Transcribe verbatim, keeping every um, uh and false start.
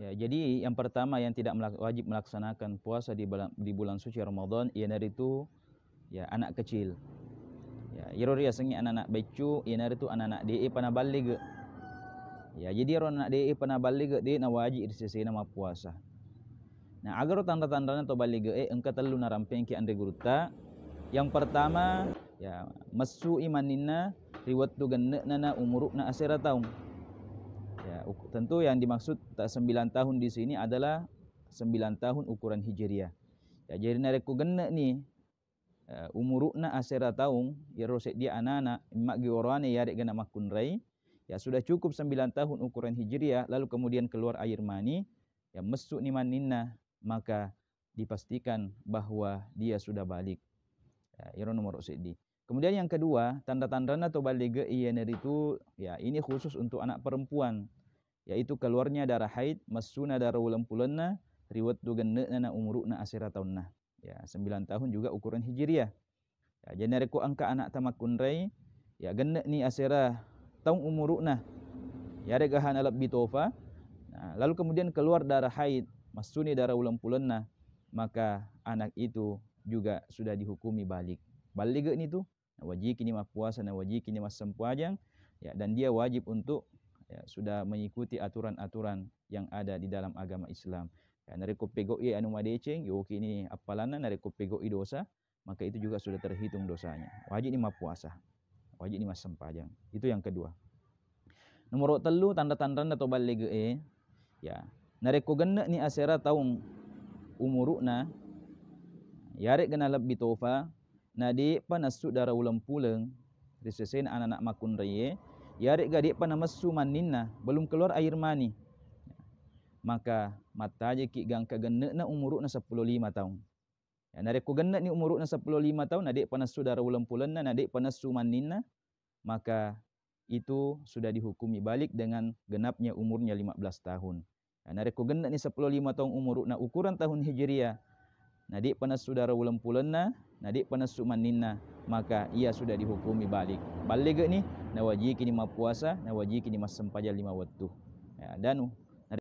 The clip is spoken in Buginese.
Ya, jadi yang pertama yang tidak melak-, wajib melaksanakan puasa di bulan, di bulan suci Ramadan, iyanaritu, ya, anak kecil. Ya, iyaro riasengnge anak-anak beccu, iyanaritu anak-anak de'e pa naballige. Ya, jadi iyaro anak de'e pa naballige, de' nawajib ri sesena mappuasa. Nah, agaro tanra-tanrana to ballige'e engka tellu narampengki anre gurutta. Yang pertama, ya, messu'i manninna ri wettu genne'na na umuru'na asera taung. Ya, uk-, tentu yang dimaksud ta-, sembilan tahun di sini adalah sembilan tahun ukuran Hijriah. Ya, jadi narekko genne'ni, eh, umuru'na asera taung, iyaro seddi anana, maggioroane yaregga namakkunrai, ya sudah cukup sembilan tahun ukuran Hijriah, lalu kemudian keluar air mani, ya messu'ni manninna, maka dipastikan bahwa dia sudah balik. Ya, iyaro nomoro seddi. Kemudian yang kedua, tanda-tandana to ballige iyanaritu, ya, ini khusus untuk anak perempuan, yaitu keluarnya darah haid, messuna darah uleng pulenna, ri wettu genne'na na umuru'na asera taunna. Ya, sembilan tahun juga ukuran Hijriah. Ya, jadi narekko engka anak tamakkunrai, ya, genne'ni asera taung umuru'na, yaregga hana lebbi tofa, nah, lalu kemudian keluar darah haid, messuni darah uleng pulenna, maka anak itu juga sudah dihukumi balik. Ballige'ni tu, nawajikini mappuasa, nawajikini massempajang, ya, dan dia wajib untuk, ya, sudah mengikuti aturan-aturan yang ada di dalam agama Islam. Ya, narekko pego'i anu madeceng, yokini appalanna, narekko pego'i dosa, maka itu juga sudah terhitung dosanya. Wajibni mappuasa, wajibni massempajang. Itu yang kedua. Nomoro tellu, tanda-tandanna to ballige'e, ya, narekko genne'ni asera taung umuru'na, yaregga nalebbi tofa, na de'pa nassu darah uleng puleng ri sesena anak-anak makkunraie, yaregga de'pa namessu manninna, belum keluar air mani, maka mattajeki gangka genne'na umuru'na seppulo lima taung. Ya, narekko genne'ni umuru'na seppulo lima taung, na de'pa nassu darah uleng pulenna, na de'pa nassu manninna, maka itu sudah dihukumi balik dengan genapnya umurnya lima belas tahun. Ya, narekko genne'ni seppulo lima taung umuru'na ukuran tahun Hijriah, na de'pa nassu darah uleng pulenna, na de'pa nassu manninna, maka ia sudah dihukumi balik. Ballige'ni, nawajikini mappuasa, nawajikini massempajang lima wettu. Ya, danu,